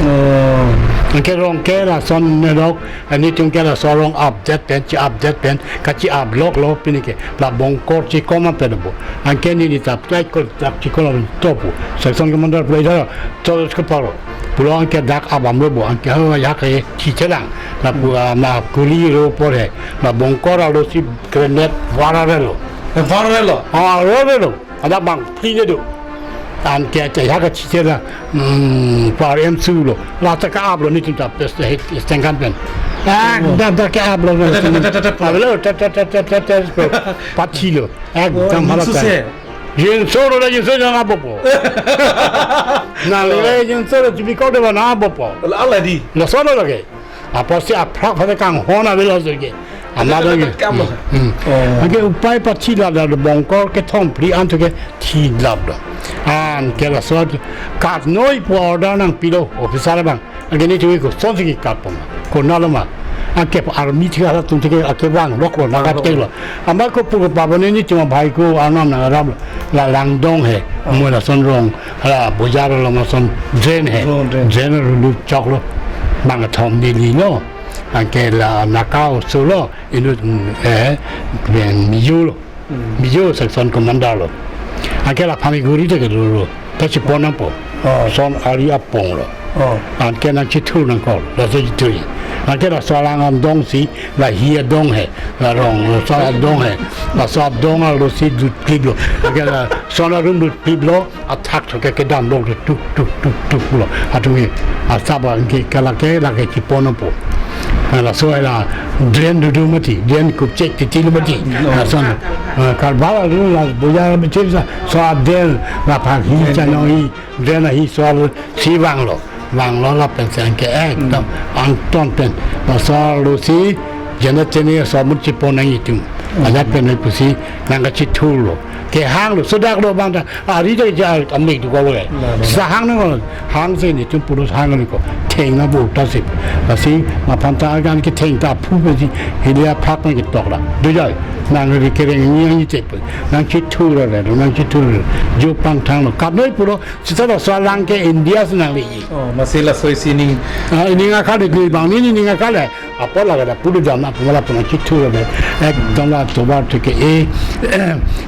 Oh. Anke rong ke lason nelok, netum ke laso rong update pen, chi update pen, kachi ablok lo pini ke. La Bongkor chikom an pen bo. Anke neli tap tai kol tap chikom an topu. Section commander pula idhar, to uske paro. Pulo anke dak abam lo bo, anke ho ya ke chichelang. Lapu, ah, ma kuli ro por he. La Bongkor alo si grenade vara relo. Eh, vara relo? Ah, relo. Ada bang free je do. Anke ya ke chichela, hmm, par em su lo. La ta ka ablo netum ta pes he stengkan pen. Ah, oh. Da da ka ablo. Tet, tet, tet, tet, tet. Ablo, tet, tet, tet, tet, tet, tet, tet. Pathi lo. Ekdom oh, hala ta. Suse. Jinso lo, jinso jang abopo. Na le, jinso lo, tipi kau de na abopo. Ala, ala di. Lason lo lagi. Apotsi aphak phak kanghon avelo joike. Ama dong ke. Kam. Hmm. Oh. Anke upai pathi la la Bongkor kethom phli an thu ke thi lap do. Anke laso kat noi pu order nangpilo officer bang. Anke netum ke kosonsi ke kat pon. Konat lo ma. Anke army thi halatum ke ake vang lok lo nagat ke lo. Ama ko pu ko pabone netum bhai ko anam nang ram la langdong he. Oh. Mo lason rong. Hala bojar along ason drain he. Oh, drain. Drain arulu chok lo. Bang thom neli lo. Anke la naka oso lo. Inut, mm, eh, ben Mijo lo. Hmm. Mijo section commander lo. Anke la Phaniguri te ke lo lo. Ta chipon nangpo. Oh. Son ari apong lo. Oh. Anke nangchithur nangkok. Laso chithur. Anke laso alang adong si la hi adong he. La rong laso adong he. Laso adong alo si lut klip lo. Anke lason arum lut klip lo. Athak thu ke kedam lo tuk tuk tuk tuk lo. Atum ke asap anke ke lake lake chipon po. Laso la drain dudu mati, drain kupchek titi lo mati. No. Lason, ah, karbal lo la bojar mati sa, so adel la phak hi chano hi, drain hi so si vang lo. Vang lo lapen si anke ekdom angton pen. Laso lo si jena cheni so mut chipon nang itum. Aja pen pusi nangkachithur lo. Kehang lo, sudak lo bang ta. Ari ta ja amik tu ko lo. La, la. Sa hang nang ko. Hang si netum pulo hang nang ko. Theng na bu ta sip. Lasi ma phan ta gan ke theng ta phu pe si. Hilia phak nang ke tok la. Du jai. Nang ri kereng ni ang ni chep. Nangchithur lo, nangchithur lo. Jo pangthang lo. Kat noi pulo. Sita laso alang ke India si nangli. Oh, masi laso isi ning. Ah, ning akal di bang ni ning akal le. Apot la kada pudu jam na pumala puna chithur le. Ekdom la tobar thu ke e,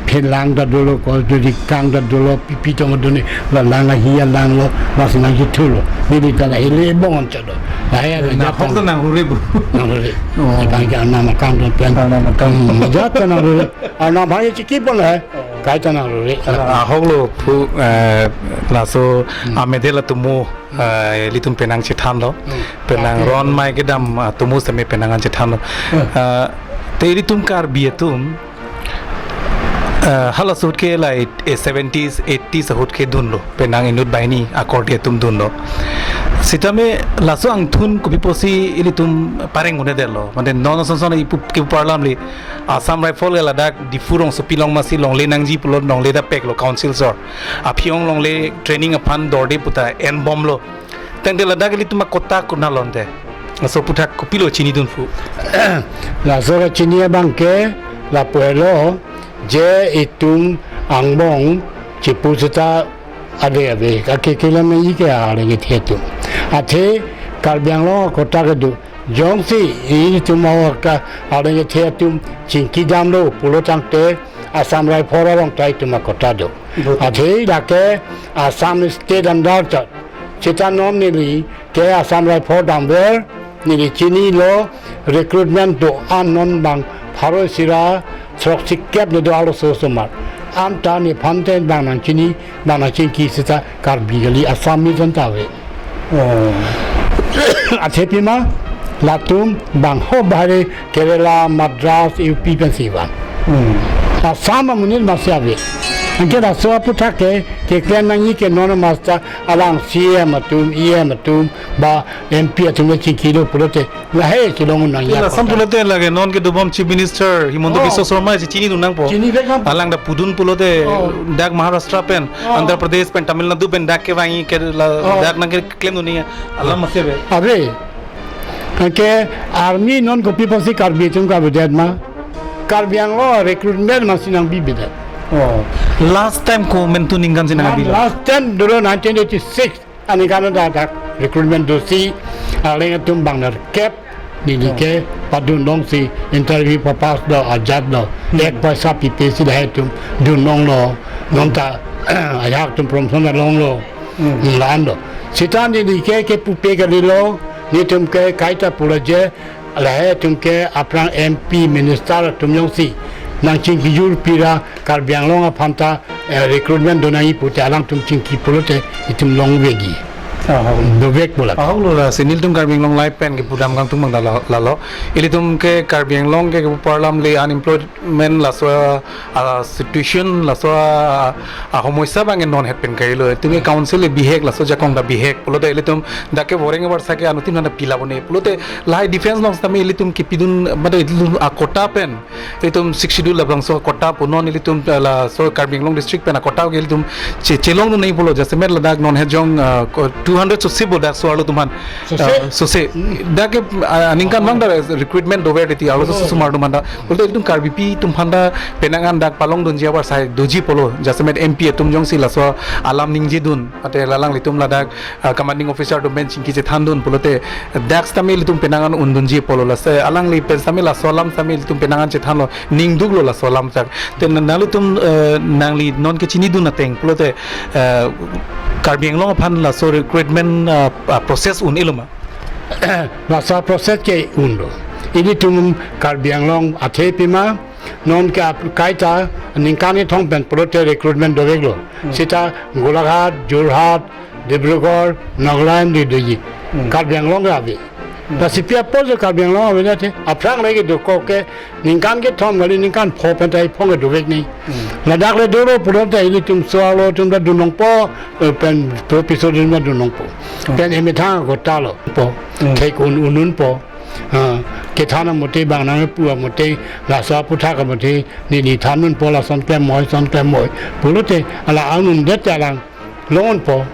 phelang ta dolo, ko jodi kang ta dolo, pipi tong doni, la lang hi alang lo, mas nangchithur lo. Neli ta la hele bong on chado. La ya la nahok jat ta nang hure bu. Nang hure. Oh. Bang ja na makang to pen. Na makang. Hmm, jat ta nang hure. Ana bhai chiki pon hai. Kaita nang hure. Ahok lo pu, eh, laso, hmm, amedel atomo, eh, ilitum penang chethan lo. Hmm. Penang ron mai kedam, ah, atomo seme penang an chethan lo. Hmm. Eh, te ilitum Karbi atum, eh, hala ahut ke la, eh, seventies, eighties ahut ke dun lo. Penang inut banghini akorte atum dun lo. Sitame laso angthun kopi pusi ilitum pareng un-edetlo. Mane non son son ipu, ipu parlam le Assam Rifle ke ladak Diphu rongsopi along masi longle nangji pulo longle dapek lo council sor. Aphi ong longle training aphan dorde puta en bom lo. Tangte ladak ilitum akota konat lo te. Laso aputhak kopilo chinidun pu. Laso kachini abang ke lapu helo je itum angbong chipu seta ade ade kake kelam ike areng ithe atum. Athe Karbi Anglong akota kedo. Jongsi itum awa ka areng ithe atum chingki damlo pulo tangte Assam Rifle arong ta itum akota do. Betul. Athe lake Assam State under ta. Seta non neli ke Assam Rifle damver neli chinilo recruitment do-an non bang pharo isi ra Throksikep ne do arloso osomar. Anta nephan ten bang nangchini, bang nangchingki seta Karbi kali, Assamese anta ave. Oh. Athe pima, latum bang ho bahari Kerala, Madras, U P pensi van. Hmm. Assam amonit masi ave. Anke laso aputhak ke, keklem nangji ke non master alang C E M atum, E M atum, ba M P atum le chingki do pulote, lahei chelong nang. Ila ya Assam pata. Pulote lake non kedobom Chief Minister Himanta Oh. Biswa Sarma si chinidun nangpo. Chinivek nangpo. Alang dak pudun pulote Oh. dak Maharashtra pen, Oh. Andhra Pradesh pen, Tamil Nadu pen dak kevangji ke la Oh. dak nangkeklemdunji alam masi ave. Ave. Anke army non kopi apotsi Karbi atum kavedet ma. Karbi Anglong recruitment masi nangbibidet. Oh. Last time komantu ningkan si nangbi? Last time dolo nineteen eighty-six. Aningkan dak recruitment dosi, aleng atum bang nerkep, neli Oh. ke padun longsi interview papass do, ajat do, Hmm. ek paisa pipe si lahei atum dun longlo, non ta ajahak atum promotion longlo, Hmm. la-an do. Seta neli ke kepupe kalilo, netum ke kaita pulaje, lahei atum ke aphrang M P minister atum jongsi nangchingkijur pira Karbi Anglong aphan ta, eh, recruitment do nangji pute alangtum chingki pulote itum longvekji. Ahok. Dovek pulak. Ahok lo, lasi nelitum Karbi Anglong Live pen kepudam kangtung abang ta la-, lalo. Ilitum ke Karbi Anglong ke kepu parlam le unemployment laso, ah, situation laso, ah, ah, homosya abang non het pen kailo. Itum ke council le bihek, laso ajakong ta bihek. Pulote ilitum dak ke voreng abar sa ke anuttin hana pila bone. Pulote lahei defense along sitame ilitum kepidun, mate ilitum a-quota pen. Ilitum Sixth Schedule labangso quota pu non ilitum, eh, laso Karbi Anglong district pen a-quota ke ilitum che-, chelongdun nangji pulo, jasemet ladak non hejong, ah, ko-, two hundred sose bo dak so-arlo atum aphan. Sose? Ah, sose. Hmm. Dak ke, ah, aningkan Oh. abang ta recruitment dover titi arloso Oh. osomar atum aphan ta. Pulote ilitum Karbipi atum aphan ta penang an dak palongdunji abar sai doji pulo. Jasemet M P atum jongsi laso alam ningjedun. Ate alanglitum ladak ah, commanding officer atum pen chingki chethandun pulote, dak sitame ilitum penang an undunji pulo, lasi alangli pen sitame laso alam sitame ilitum penang an chethanlo, ningduklo laso alam tak. Te na-, nanglitum, eh, nangli non kechinidun ateng pulote, eh, Karbi Anglong aphan laso recruitment, ah, ah, process un-elo ma? Laso process ke unlo. Ilitum Karbi Anglong athe pima non ke ap-, kaita ningkan kethom pen pulote recruitment doveklo. Hmm. Seta Golaghat, Jorhat, Dibrugarh, Nagaland le doji. Hmm. Karbi Anglong ke ave. Hmm. Lasi pi apotlo Karbi Anglong ave na te, aphrang lake dokok ke ningkan kethom kali ningkan pho pen ta iphong ke dovek nangji. Hmm. Ladak le dolo pulote ilitum so-arlo atum ta dun longpo, eh, pen pro piso dun ma dun longpo. Hmm. Pen emethang ko talo po. Hmm. Thek un-, un-unpo. Ah, kethan amote bang nangpu amote, laso aputhak amote, neli thandunpo lason klem moi, son klem moi. Pulote, ala ang undet alang, longdunpo,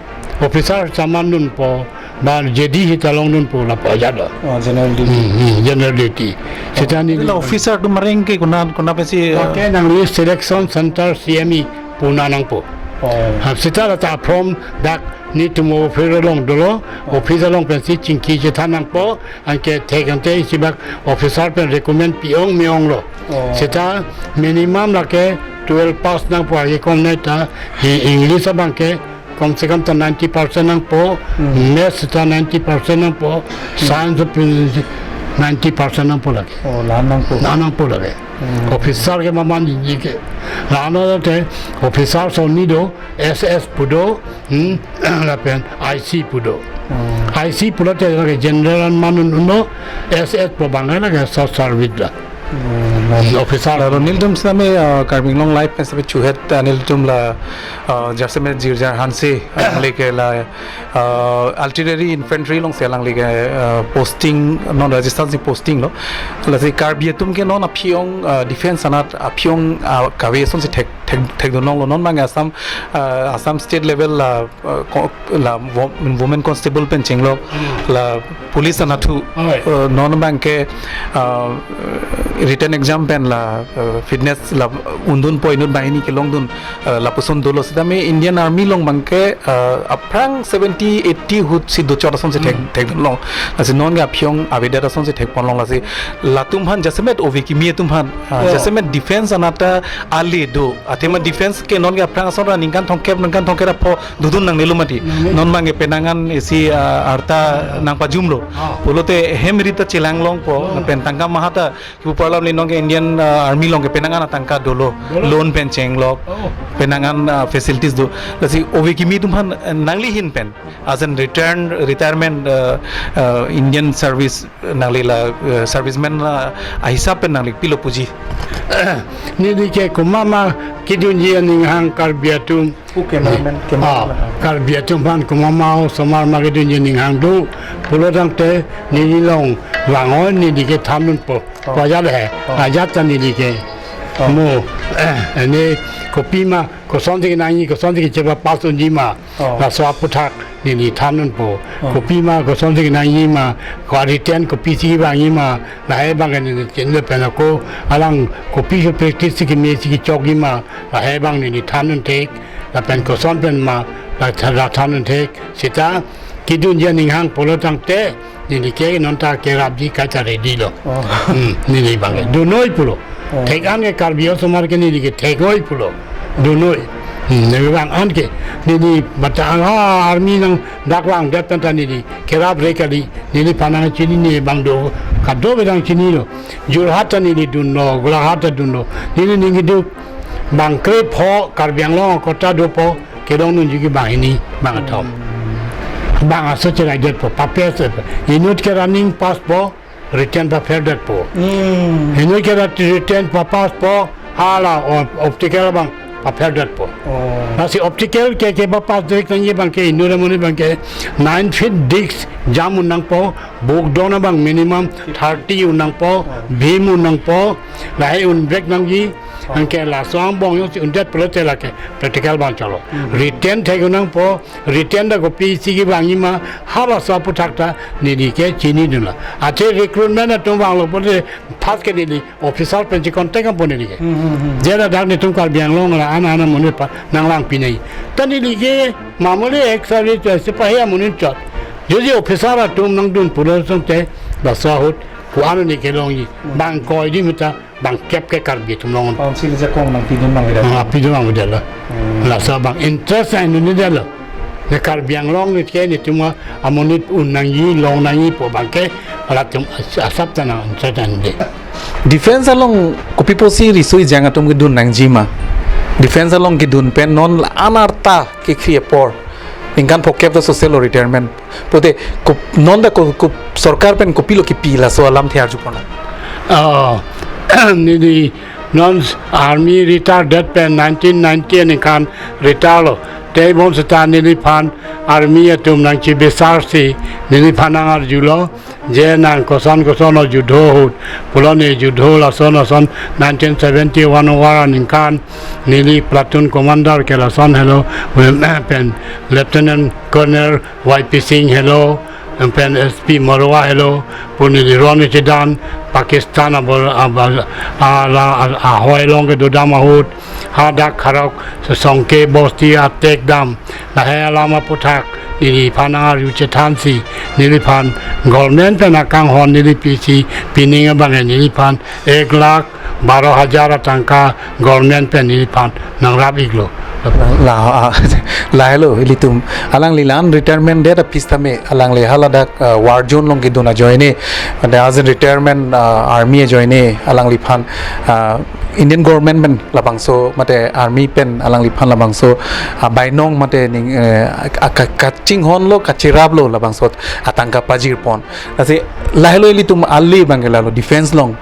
officer saman dunpo, ba J D hita longdunpo, lapu ajat do. Oh, general duty. Hmm, hmm, general duty. Seta neli la officer atum areng ke kona, kona pensi, ah, ke nangli selection center C M E pu nangpo. Oh. Ha, seta la ta from dak netum office along dolo, office along pensi chingki chethan nangpo, anke thek ante isi bak officer pen recommend pi-ong me-onglo. Oh. Seta minimum lake twelve pass nangpo, ahi kom neta, hi English abang ke kom se kom ta ninety percent nangpo, Hmm. Maths ta ninety percent nangpo, Hmm. Science pin ninety percent nangpo lake. Oh, la-an nangpo. La-an nangpo lake. Hmm. Officer ke maman ji ke. La-an te officer ason ni do, S S pu do, hmm, lapen I C pu do. Hmm. I C pulote lake general man un-uno, S S pu abang lake social service la. Hmm, Hmm, officer. Lalo nelitum sitame, ah, Karbi Anglong Live pen sitame chuhet, ah, nelitum la, ah, jasemet Jirjar Hanse, ah, alangli ke la, ah, artillery infantry alongsi alangli ke, ah, posting, non Rajasthan si posting lo. Lasi Karbi atum ke non aphi-ong, ah, defense anat aphi-ong, ah, kave asonsi thek, thek, thekdun longlo, non abang Assam, ah, Assam state level la, ah, ko-, la wo-, women constable pen chenglok, Hmm. la police anatthu, Oi. ah, non abang ke, ah, written exam pen la, ah, fitness la undunpo, inut banghini kelongdun, ah, lapuson dolo sitame Indian Army along abang ke, ah, aphrang seventy, eighty ahut si dochot asonsi thek, Hmm. thekdun long. Lasi non ke aphi-ong avedet asonsi thekpon long lasi. Latum aphan jasemet ove kimi atum aphan, ah, Oh. jasemet defense anat ta ale do. Athema defense ke non ke aphrang ason ra ningkan thomkep, ningkan thomkep ra pho dodun nangnelo mati. Nangne. Non abang ke penang an isi, ah, arta nangpajumlo. Ah. Pulote hem ri ta chelang longpo, Oh. lapen tangka maha ta kipu par Pamli nong ke Indian, uh, Army along ke penang an atangka dolo, Dolo? Loan pen chenglok, Oh. penang an, uh, facilities do. Lasi ove kimi atum aphan, uh, nangli ahin pen, as in return, retirement, uh, uh, Indian service, nangli la, uh, serviceman la ahisap pen nangli pilo puji. Neli ke komat ma kedunji aning hang Karbi atum. Pu cameraman, Ah, cameraman. Karbi atum aphan komat ma osomar ma kedunji aning hang do pulo tangte neli along vang-oi, neli ke thandunpo. Oh. Pajat he, Oh. ajat ta neli ke. Oh. Mo, eh, ne kopi ma, kosonsi kenangji, kosonsi kechepapass unji ma. Oh. Laso aputhak neli thandunpo. Oh. Kopi ma, kosonsi kenangji ma, ko written kopisi kevangji ma, lahai abang ke neli chinilo pen ako, alang kopi ke practice si keme si kechokji ma, lahai abang neli thandun thek, lapen koson pen ma, la tha-, la thandun thek, seta kedunji aning hang pulo tangte, neli ke non ta kerapji kaita ready lo. Oh. Hmm, neli abang ke. Oh. Dunnoi pulo. Oh. Thek an ke Karbi osomar ke neli ke thek-oi pulo. Dunnoi. Hmm, neli abang an ke. Neli bata, ah, army nangdakvang det pen ta neli kerapre kali. Neliphan nangchinine abang do. Kadokave nangchinilo. Jorhat ta neli dunlo, Golaghat ta dunlo. Neli ning keduk. Bang krepho Karbi Anglong akota dopo, kelong nunjuji bang hini, bang kethom. Hmm. Bang aso cheraidetpo, papes, inut ke running pass po, written papherdetpo. Hmm. Inut ke rat-, written papass po, hala o-, optical abang papherdetpo. Oh. Lasi optical ke, kepapass direct nangji abang ke, inut amonit abang ke, nine feet disc jump un nangpo, bukdon abang minimum thirty un nangpo, Oh. beam un nangpo, lahai unvek nangji, Anke laso angbong jongsi undet pulote lake practical abang cholo. Hmm. Written thek un nangpo, written ta kopisi kevangji ma, halaso aputhak ta neli ke chinidunlo. Athe recruitment atum vanglo pulote first ke neli officer pensi contact nangpo neli ke. Hmm, hmm, hmm. Jera dak netum Karbi Anglong la ana ana monit aphan nanglangpinoi. Ta neli ke mamuli ex service, eh, sepahi amonit chot. Jodi officer atum nangdun pulo songte, laso ahut ko-an neli kelongji. Hmm. Bang koi di mita bang kep ke Karbi atum along. Council ajakong nangpidun abang vedet. Ah, pidun abang vedetlo. Hmm. Laso abang interest ainun-edetlo. Ne Karbi Anglong nit ke netum amonit un nangji, long nangji pu abang ke latum as-, asap ta nang interest ainunde. Defence along kopi pusi riso ejang atum kedun nangji ma? Defence along kedun pen non la-an arta kekhri apor. Ningkan phokep ta soselo retirement. Pulote, ko-, non ta ko-, ko-, sorkar pen kopilo kipi laso alamthe arjupon? Oh, neli non army retire det pen nineteen ninety aningkan retire lo. Tebon seta neliphan army atum nangchibisarsi neliphan nangarjulo. Je nang koson koson o judo ahut. Pulo ne judo lason lason nineteen seventy-one war aningkan neli platoon commander ke lason helo, pen Lieutenant Colonel Y P Singh helo, pen S P Marwa helo, pu neli ron kechedan, Pakistan abor, abor, ala, ala, ahoi along kedodam ahut, hadak kharok sesongke bosti atek dam, lahai alam aputhak, neliphan nangarju chethansi, neliphan government pen akanghon neli pisi, pining abang neliphan, ek lakh baro hajar atangka government pen neliphan nangrap-iklo. La, ah, lahelo, ilitum, alangli la-an retirement det aphi setame, alangli haladak, ah, war zone along kedun ajoine, mate as in retirement, ah, army ajoine, alangliphan, ah, Indian government pen labangso, mate army pen alangliphan labangso, ah, bainong mate ning, eh, ka-, ka-, kachinghonlo, kachiraplo labangso atangka pajirpon. Lasi lahelo ilitum ali abang ke lalo defence along.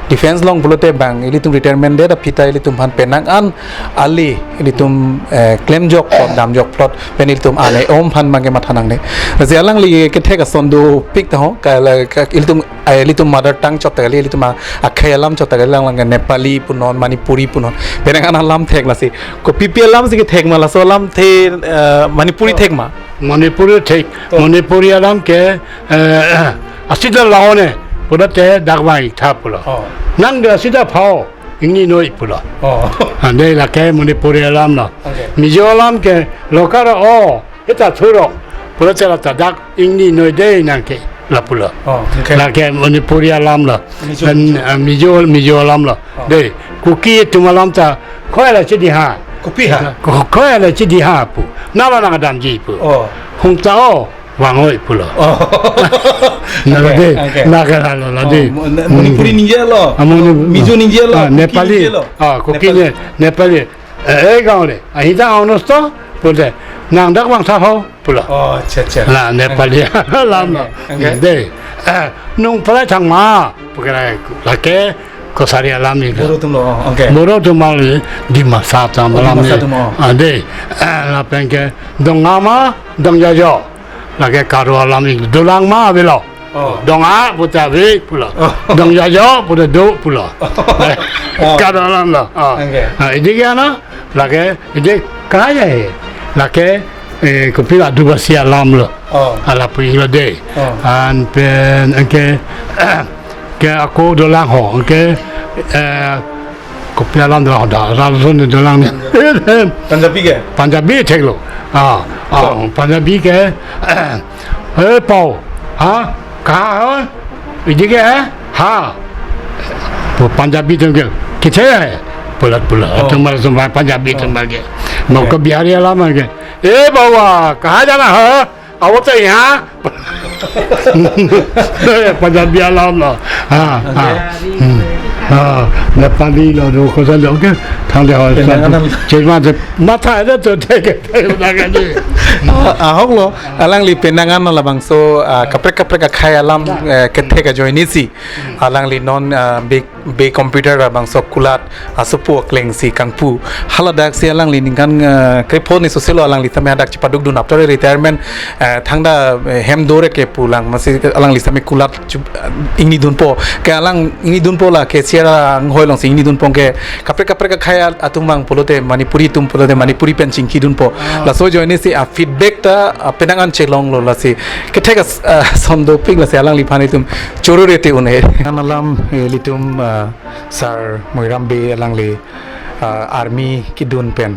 Defence along pulote bang ilitum retirement det aphi ta ilitum aphan penang an ali ilitum, eh, klemjok plot, damjok plot, pen ilitum ane om aphan abang ke matha nangne. Lasi alangli kethek ason dopik ta ho, ka la, ka ilitum, eh, ilitum mother tongue chot ta kali, ilitum a, akhei alam chot ta kali, alangli Nepali punon, Manipuri punon. Penang an alam thek lasi. Kopipi alamsi kethek ma, laso alamthe, eh, Manipuri Oh. thek ma? Manipuri thek. Oh. Manipuri alam ke, eh, asida la-one pulote dak vang-iktha pulo. Oh. Nang de asida phao, ingni noi pulo. Oh. Ande lake Manipuri alam lo. Okay. Mizo alam ke lokara o, eta thuro pulote la ta dak ingni noi de nang ke la pulo. Oh, okay. Lake Manipuri alam lo. Mizo, Dan, Mizo. ah, Mizo, Mizo alam lo. Oh. De, Kuki atum alam ta, khoi la chidi ha. Kupi ha. Ko-, khoi la chidi ha pu. Nala nang damji pu. Oh. Hung ta o, vangoi pulo. Oh. Nala Okay, de, okay. Nagaland lo, la Oh, de. Mo-, Na-, Hmm. Manipuri ningjelo. Ah, Manip-, Mizo ah, ningjelo, ah, Kuki Nepali. Ningjelo. Ah, Kuki Nepali. Ne-, Nepali. Eh, eh, gaon le. Ah, hita gaon nosto, pulote. Nang dak vangtha ho, pulo. Oh, acha, acha. La, Nepali alam lo. Okay, okay. De. Eh, nung palai thang ma, pukera, lake, Kosari alam ik. Boro atum lo, oh, okay. Boro atum alam, Dimasa atum Oh, alam Dimasa ik. Atum, oh. Ah, de. Eh, lapen ke, Donga ma, Dongjajo. Lake Garo alam ik. Dolang ma avelo. Oh. Donga pute ave pulo. Oh. Dongjajo pute do pulo. Oh. Garo alam lo. Oh. Okay. Ah, idi ke ana, lake, idi kaya he. Lake, eh, kopi Adivasi alam lo. Oh. Ala pu ik lo de. Oh. Anpen, ke, ke ako dolang ho, ke, eh, kopi alam dolang ho da, Ralson dolang ne. Punjabi ke? Punjabi thek lo. Ah, ah, Oh. Punjabi ke, eh, "Hey, pau, ha? Kaha ho? Idi ke hai? Ha?" Pu Punjabi atum ke, "Kithe hai?" Pulat pulat. Oh. Atum mal sumba Punjabi Oh. atum mal ke. Mau Okay. ke Bihari alam ke. "Eh, bawa, kaha jana hai? Awo to yaha." Punjabi alam lo. Ha, ha. Okay. Hmm. Ha, Nepali lo, do kosa lo ke. Thang de ho. Penang anam. Cuma de, matha de to thek ke, thek na ka ni. Ah, ahok lo, alangli penang an labangso, ah, kaprek kaprek akhei alam, eh, kethek ajoine si. Alangli non, ah, big Be computer labangso kulat asopo akleng si kangpu. Haladak si alangli ningkan, eh, krepho ni soselo alangli tame hadak chipaduk dun after retirement, eh, thangta, eh, hem dore ke pulang masi alangli tame kulat chup, eh, ingni dunpo. Ke alang ingni dunpo la ke Sierra anghoi along si ingni dunpo ke kaprek kaprek akhei atum abang pulote Manipuri atum pulote Manipuri pen chingki dunpo. Ah. Laso ajoine si a feedback ta, ah, penang an chelong lo lasi. Kethek as, ah, ason dopik lasi alangliphan itum choro rete un-e. An alam, eh, ilitum, ah, Sir Moiram Bey alangli, ah, army kedun pen.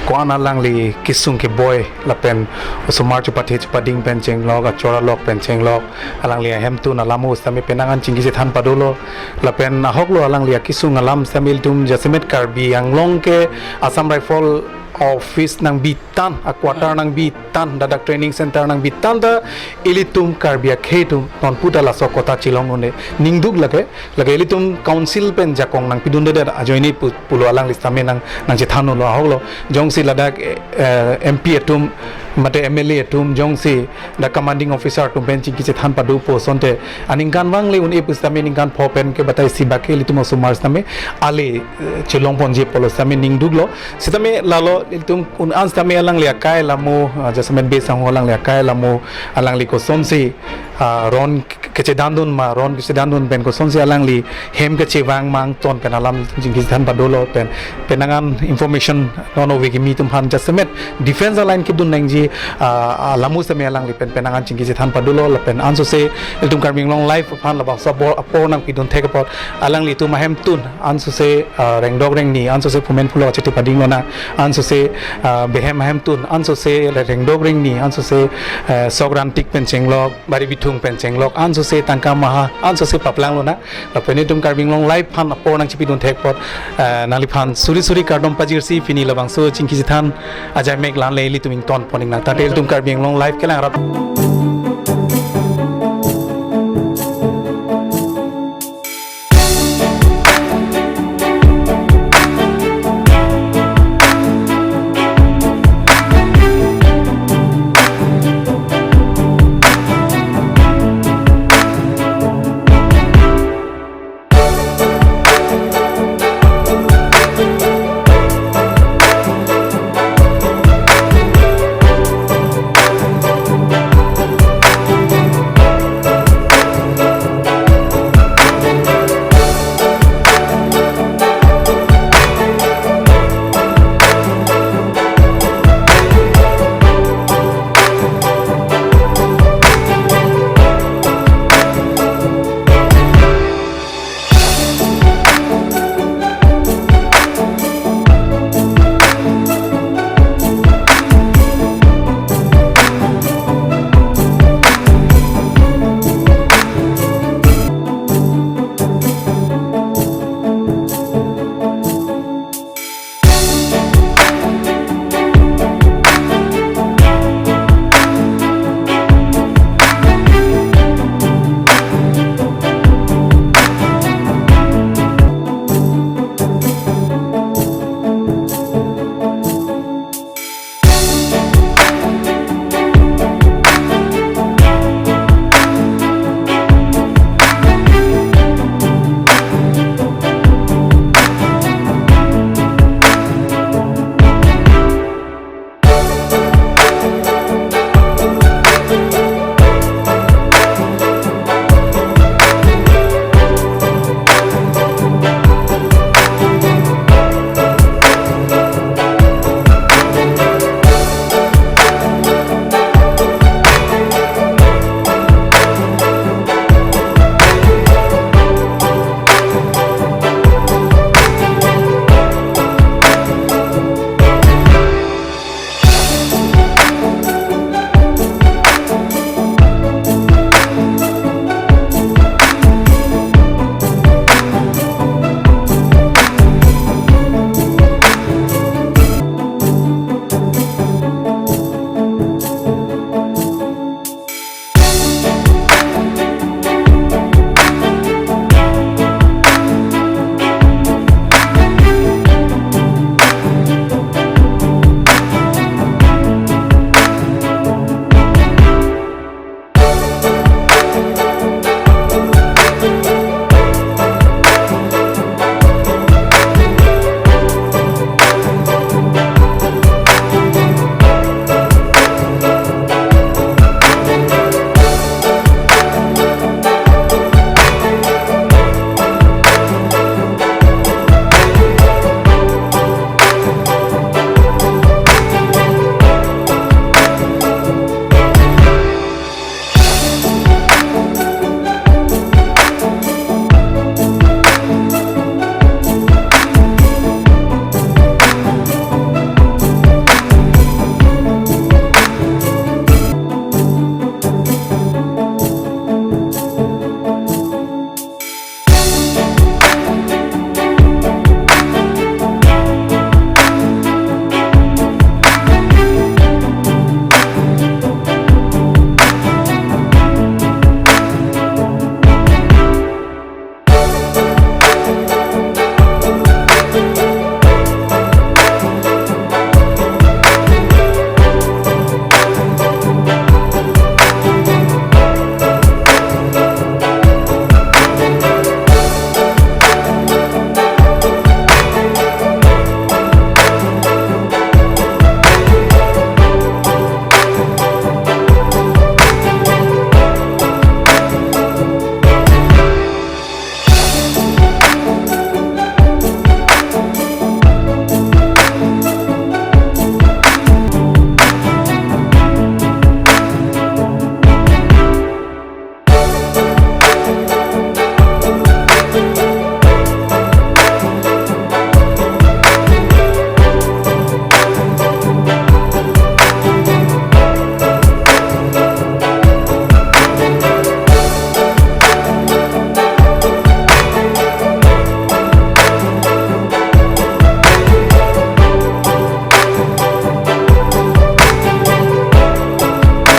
Ko-an alangli kesung keboi lapen osomar chupathe chupading pen chenglok, achor alok pen chenglok. Alangli ahemtun alam sitame penang an chingki chethan padolo. Lapen ahok lo alangli akesung alam sitame ilitum jasemet Karbi Anglong ke Assam Rifle office nangbitan, a quarter nangbitan, ladak training center nangbitan ta ilitum Karbi akhei atum nonpu ta laso kota chelong un-e. Ningduk lake, lake ilitum council pen jakong nangpidundedet ajoine pu, pulo alangli sitame nang, nangchethanlo ahok lo. Jongsi ladak, eh, M P atum, mate M L A atum, jongsi dak commanding officer atum pen chingki chethan padopo asonte. Aningkan vangle un-e pusitame ningkan pho pen ke batai si bake ilitum osomar sitame ale, eh, chelong ponji pulo sitame ningduk lo. Sitame lalo ilitum un-an sitame alangli akai alamo, ah, jasemet Bey Sangho alangli akai alamo alangli kosonsi, ah, ron k-, kechedandun ma, ron kechedandun pen kosonsi alangli hem kechevang ma angton pen alam chingki chethan padolo pen penang an information non ove kimi atum aphan jasemet defense line kedun nangji, ah, alamo sitame alangli pen penang an chingki chethan padolo lapen ansose ilitum Karbi Anglong Live aphan labangso apor, apor nangpidun thek apot alanglitum ahemtun ansose, ah, rengdok rengni ansose phumen phulo chete pading lonang ansose, ah, behem ahemtun ansose rengdok rengni ansose, eh, sok rantik pen chenglok bari bithung pen chenglok ansose tangka maha ansose paplang lonang lapen itum Karbi Anglong Live aphan apor nangchipidun thek apot, eh, nangliphan suri suri kardom pajirsi pini labangso chingki chethan ajaimek lanle ilitum ington poning nang tangte ilitum Karbi Anglong Live kelang rat.